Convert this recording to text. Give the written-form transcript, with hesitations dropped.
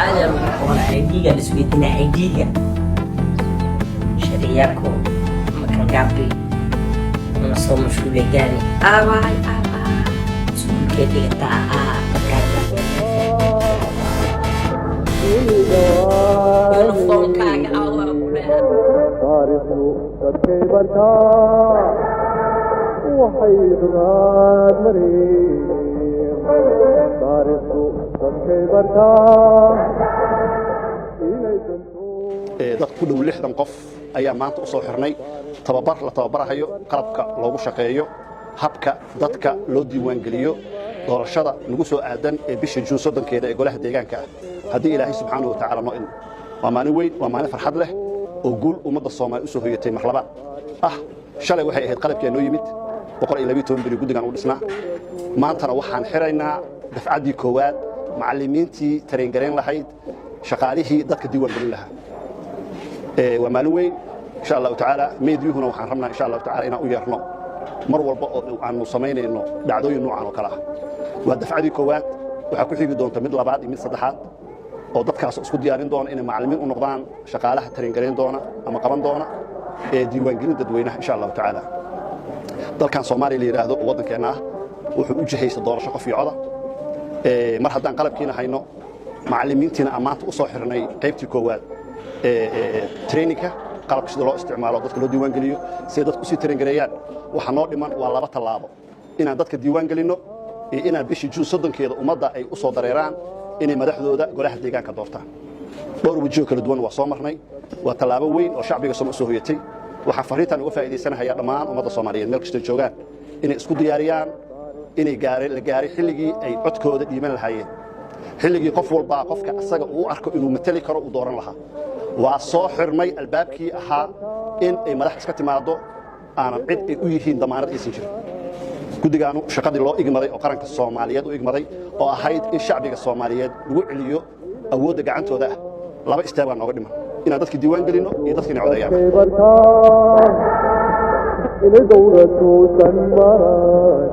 Caadi lagu qabanaa, ID-ga la isweydiinaa, ID-ga. Sherehe yako mwaka ngapi? Unasoma shule gani? Abaay, abaay, iskuulkee dhigataa? Markaa uniformkaaga awaa ku dhahaa. Taariikhdu dadkay bartaa, waxay dugaad mareen. Taariikhdu dadkay bartaa inay danto. Dad ku dhow 60 qof ayaa maanta u soo xirnay tababar la tababarahayo qalabka loogu shaqeeyo, habka dadka loo diiwaangeliyo doorashada nagu soo aadan ee bisha Juun 30-keeda ee golaha deegaanka ah, haddii Ilaahay subxaanahu wa tacaala noo idmo. Waa maalin weyn, waa maalin farxad leh oo guul ummadda Soomaaliya u soo hoyatay mar labaad ah. Shalay waxay ahayd qalabkii noo yimid, 112 beri guddigan u dhisnaa. Maantana waxaan xiraynaa dafcaddii koowaad, macallimiintii tareengarayn lahayd, shaqaalihii dadka diiwaangelin lahaa. Waa maalin weyn insha Allahu tacaala. Meediyuhuna waxaan rabnaa insha Allahu tacaala inaan u yeerno mar walba oo aanu samaynayno dhacdooyin noocan oo kale ah. Waa dafcadii koowaad, waxaa ku xigi doonta mid labaad iyo mid saddexaad oo dadkaas isku diyaarin doona inay macallimiin u noqdaan shaqaalaha tareengarayn doona ama qaban doona ee diiwaangelin dadweynaha insha Allahu tacaala. Dalkan Soomaaliya la yidhaahdo oo waddankeenna ah wuxuu u jihaysa doorasho qof iyo coda. Mar haddaan qalabkiina hayno, macallimiintiina aan maanta u soo xirnay qaybtii koowaad trainingka qalabka sida loo isticmaalo, dadka loo diiwaan geliyo, si ay dadku usii train gareeyaan, waxaa noo dhiman waa laba tallaabo: inaan dadka diiwaan gelinno iyo inaan bishii Juun 30-keeda ummadda ay u soo dareeraan inay madaxdooda golaha deegaanka doortaan. Dhowr wajiho kala duwan waa soo marnay. Waa tallaabo weyn oo shacbiga Sooma soo hoyatay. Waxaan fariintan uga faa'iidaysanahayaa dhammaan ummadda Soomaaliyeed meel kastoo joogaan inay isku diyaariyaan inay la gaaray xilligii ay codkooda dhiiban lahaayeen, xilligii qof walbaa qofka asaga uu u arko inuu mateli karo uu dooran lahaa. Waa soo xirmay albaabkii ahaa in ay madax iska timaaddo aanan cid ay u yihiin damaanad aysan jirin. Guddigaanu shaqadii loo igmaday oo qaranka Soomaaliyeed u igmaday oo ahayd in shacbiga Soomaaliyeed lagu celiyo awoodda gacantooda ah, laba istaag baa nooga dhiman: inaan dadki diiwaan gelinno iyo dadki inay codeeyaan. Dadkay bartaa inay dowladtuusan maran.